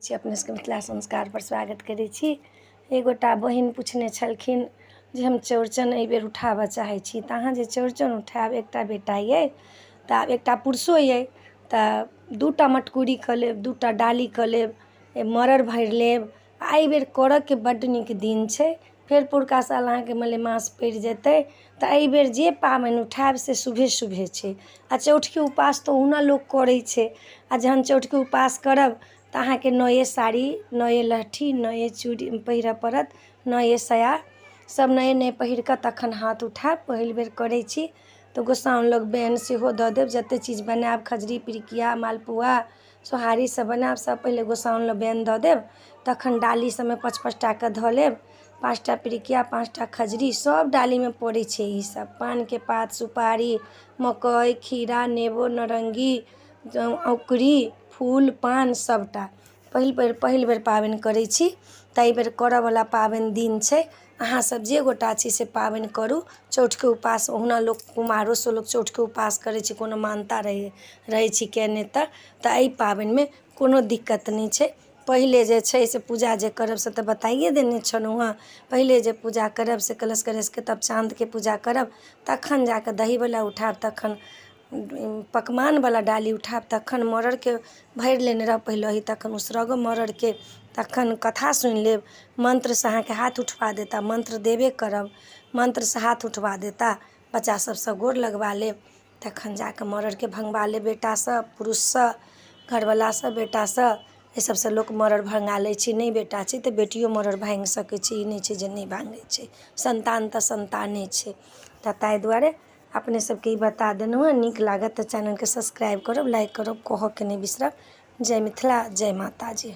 छी अपने सबके मिथिला संस्कारपर स्वागत करै छी। एक गोटा बहिन पुछने छलखिन जे हम चौरचन एहिबेर उठाबऽ चाहै छी। तऽ अहाँ जे चौरचन उठायब, एकटा बेटा अइ तऽ आब एकटा पुरुषो अइ, तऽ 2 टा मटकुरी कऽ लेब, 2 टा डाली कऽ लेब, मड़ड़ भरि लेब। आ एहिबेर करऽके बड्ड नीक दिन छै। फेर पौरका साल अहाँके मलेमास पड़ि जेतै, तऽ एहिबेर जे पाबनि उठायब से शुभे शुभे छै। आ चौठके उपास तऽ ओहुना लोक करै छै। आ जहन चौठके उपास करब तऽ अहाँके नये साड़ी, नये लहठी, नये चूड़ी पहिरऽ पड़त, नये साया, सभ नये नये पहिर कऽ तखन हाथ उठायब। पहिल बेर करै छी तऽ गोसाउन लग बैन सेहो दऽ देब। जतेक चीज बनायब, खजरी, पिरुकिया, मालपुआ, सोहारी सभ बनायब, सभ पहिले गोसाउन लग बैन दऽ देब। तखन डाली सभमे 5 5 टाके धऽ लेब, 5टा पिरुकिया, 5टा खजरी, सभ डालीमे पड़ै छै ईसभ। पानके पात, सुपारी, मकइ, खीरा, नेबो, नारङ्गी, औँकुरी, फूल, पान सभटा। पहिल बेर, पहिल बेर पाबनि करै छी तऽ एहिबेर करयवला पाबनि दिन छै। अहाँसभ जे गोटा छी से पाबनि करू। चौठके उपास ओहुना लोक कुमारोसँ लोक चौठके उपास करै छै, कोनो मानता रहै रहै छै कयने। तऽ एहि पाबनिमे कोनो दिक्कत नहि छै। पहिले जे छै से पूजा जे करब से तऽ बताइए देने छलहुँ हेँ। पहिले जे पूजा करब से कलश कलशके, तब चाँदके पूजा करब, तखन जा कऽ दहीवला उठायब, तखन पकवानवला डाली उठायब, तखन मड़ड़के भरि लेने रहब पहिलहि, तखन उसरगब मड़ड़के, तखन कथा सुनि लेब। मन्त्रसँ अहाँके हाथ उठबा देता, मन्त्र देबे करब, मन्त्रसँ हाथ उठबा देता, बच्चा सभसँ गोर लगबा लेब, तखन जा कऽ मड़ड़के भङ्गबा लेब बेटासँ, पुरुषसँ, घरवलासँ, बेटासँ। एहि सभसँ लोक मड़ड़ भङ्गा लै छै। नहि बेटा छै तऽ बेटियो मड़ड़ भाङ्गि सकै छै। ई नहि छै जे नहि भाङ्गै छै, सन्तान तऽ सन्ताने छै। तऽ ताहि दुआरे अपने सबके ई बता देलहुँ हँ। नीक लागत तऽ चैनलके सब्सक्राइब करब, लाइक करब, कहऽके नहि बिसरब। जय मिथिला, जय माताजी।